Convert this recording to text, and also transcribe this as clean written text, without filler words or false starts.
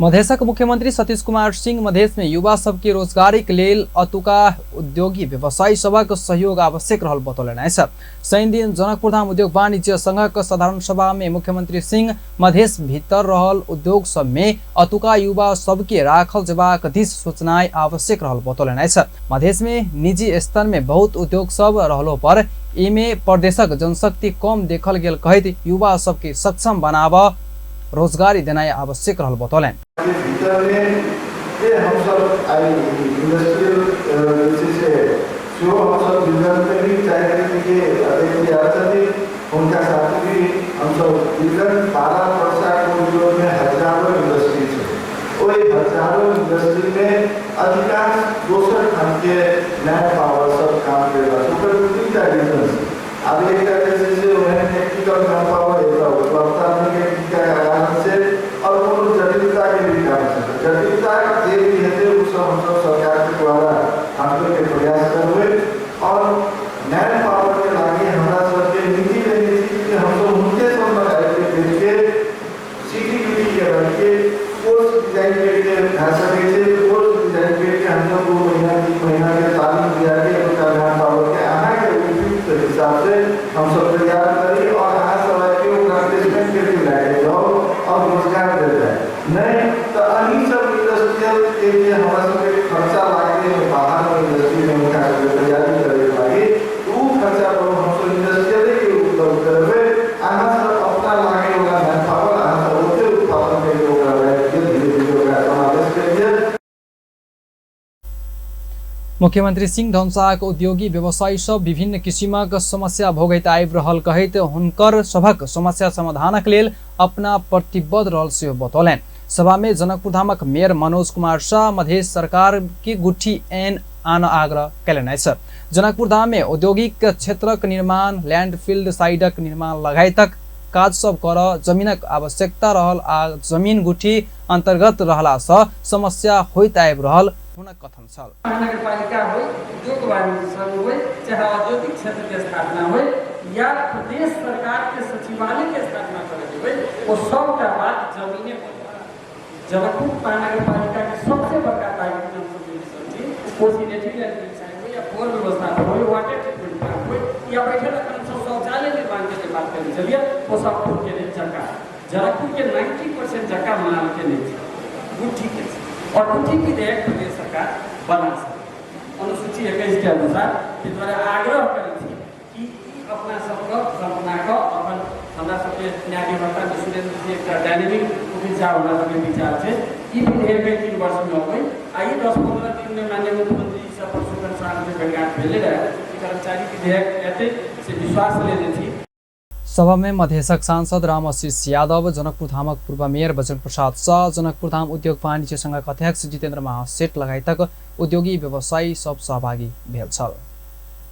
मधेशक मुख्यमंत्री सतीश कुमार सिंह मधेश में युवा सबके रोजगारीक लेल अतुका उद्योगी व्यवसायी सभक सहयोग आवश्यक रहल बतौलनि अछि। शनिदिन जनकपुरधाम उद्योग वाणिज्य संघक साधारण सभा में मुख्यमंत्री सिंह मधेश भीतर रहल उद्योग सब में अतुका युवा सबके राखल जेबाक दिस सोचनाइ आवश्यक रहल बतौलनि अछि। मधेश में निजी स्तर में बहुत उद्योग सब रहलो पर एमे प्रदेशक जनशक्ति कम देखल गेल कहैत युवा सबके सक्षम बनाब रोजगारी देनाइ आवश्यक रहल बतौलनि। के भीतरमे जे हमसब आइ इंडस्ट्रियल जे छै से सेहो हमसब बिजनेसमे भी चाहैत छी जे अध्यक्ष आयल छथिन हुनका साथ भी हमसब बिजनेस 12 वर्षा कोरिडोरमे हजारो इंडस्ट्री छै, ओहि हजारो इंडस्ट्रीमे अधिकांश दोसर ठामके मैन पावर सब काम करि रहल छै। ओकर दू तीन टा रीजन छै। आब एकटा जे छै से ओहन टेक्निकल मैन पावर एतऽ उपलब्धता नहि के कारण से आओर कोनो जटिलताके भी कारण छै। जटिलता जे भी हेतै ओ सब हमसब सरकारके द्वारा हटबैके प्रयास करबै आओर मैन पावरके लागि हमरा सबके नीति लेने छी कि हमसब हुनके सब लग आबिके बैठके सी टी बी टी के रखके कोर्स डिजाइन करके भए सकै छै। कोर्स डिजाइन करके हमसब 2 महीना 3 महीना के तालीम दियाके एतुका मैन पावरके अहाँके उपयुक्त हिसाबसँ हमसब तैयार करी आओर अहाँ सब आबिके ओकरा प्लेसमेंट करके लए के जाउ आओर रोजगार देल जाय। नहि तऽ अहीं सब इंडस्ट्रियल के जे हमरा सबके खर्चा लागै बाहरमे इंडस्ट्रीमे हुनका सबके तैयारी करैके लागि ओ खर्चा पर हमसब इंडस्ट्रियले के उपलब्ध करेबै। अहाँ सब अपना लागैवला मैन पावर अहाँ सब ओते उत्पादन करके ओकरा राखि दिअ, धीरे धीरे ओकरा समावेश करि दिअ। मुख्यमंत्री सिंह धनुषाक उद्योगी व्यवसायी सब विभिन्न किसिमक समस्या भोगैत आबि रहल कहैत हुनकर सभक समस्या समाधानक लेल अपना प्रतिबद्ध रहल सेहो बतौलनि। सभा में जनकपुरधामक मेयर मनोज कुमार शाह मधेश सरकार के गुठी ऐन आन आग्रह कयलनि अछि। जनकपुरधाम में औद्योगिक क्षेत्रक निर्माण, लैंडफील्ड साइडक निर्माण लगायतक काज सब कर जमीनक आवश्यकता रहल आ जमीन गुठी अंतर्गत रहला सँ समस्या होइत आबि रहल हुनक कथन छल। महानगरपालिका होइ, उद्योग वाणिज्य संघ होइ, चाहे औद्योगिक क्षेत्र के स्थापना होइ या प्रदेश सरकार के सचिवालय के स्थापना करे के होइ, ओ सबटा बात जमीने पर। जनकपुर महानगरपालिका के सबसे बड़का ताकत हम सब जे समझी ओ सिनेटरी लैंडफिल साइट होइ या फोर व्यवस्था पर होइ, वाटर ट्रीटमेंट प्लांट होइ या बैठल अखन हमसब शौचालय निर्माण के जे बात करै छलियै ओ सब के लेल जगह जनकपुर के 90% जगह माल के नहि छै, गुठी के छै और गुठी विधेयक प्रदेश सरकार बना सकै अनुसूची 21 के अनुसार। ताहि दुआरे आग्रह करै छी कि ई अपना सबके कल्पना कऽ अपन हमरा सबके न्याय व्यवस्था सुरेंद्र जी एकटा डायनेमिक वकील साहब हमरा सबके विचार छै ई विधेयक 3 वर्ष में अबै आ ई 10-15 दिन में माननीय मुख्यमंत्री जी सब परसों साँझ में भेटघाट भेले रहे कि कर्मचारी विधेयक एतै से विश्वास लेने छी। सभा में मधेशक सांसद रामआशीष यादव, जनकपुरधामक पूर्व मेयर बजरंग प्रसाद शाह, जनकपुरधाम उद्योग वाणिज्य संघक अध्यक्ष जितेन्द्र महासेठ लगायतक उद्योगी व्यवसायी सब सहभागी भेल छल।